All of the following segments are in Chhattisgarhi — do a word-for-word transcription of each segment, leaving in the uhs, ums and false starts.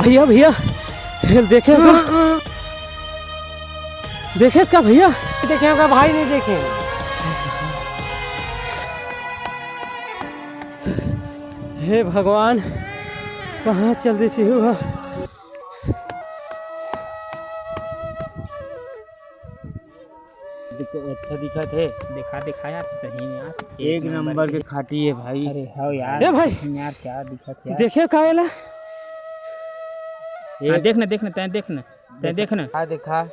भैया, भैया, ये देखे हो का? देखे इसका भैया? देखे होगा भाई, नहीं देखे। हे भगवान, कहाँ चल दिस हो? दिख-, अच्छा दिखत हे। देखा, देखा यार, सही में यार, एक एक नंबर नंबर के के। खाटी हे भाई। अरे हाँ यार, ए भाई। सही में यार, क्या दिखत हे यार? देखे का एला? हाँ, एक देख ना, देख ना, तैं देख ना, तैं देख ना। हाँ, देखा।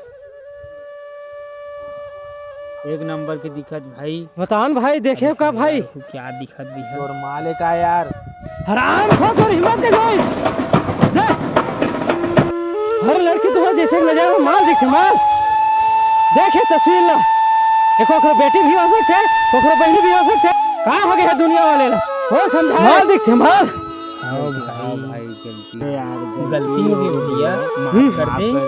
एक नंबर के दिखत भाई। बताओ न भाई, देखे का भाई? यार, क्या दिखत भी है? तोर माल हे का यार? हराम खो, तोर हिम्मत के जोई। दे। हर लड़की तुम्हारे जैसे नजर में माल दिखते, माल। देखे तस्वीर ला। एक ओकरो बेटी भी हो सकते, ओकरो बहनी भी हो सकते। का हो गया है दुनिया वाले ला? वो समझा। माल दिखते, माल। हाँ भाई, हाँ भाई, गलती। यार, गलती हो गई भैया, माफ हम्म। कर दे। माफ कर दे।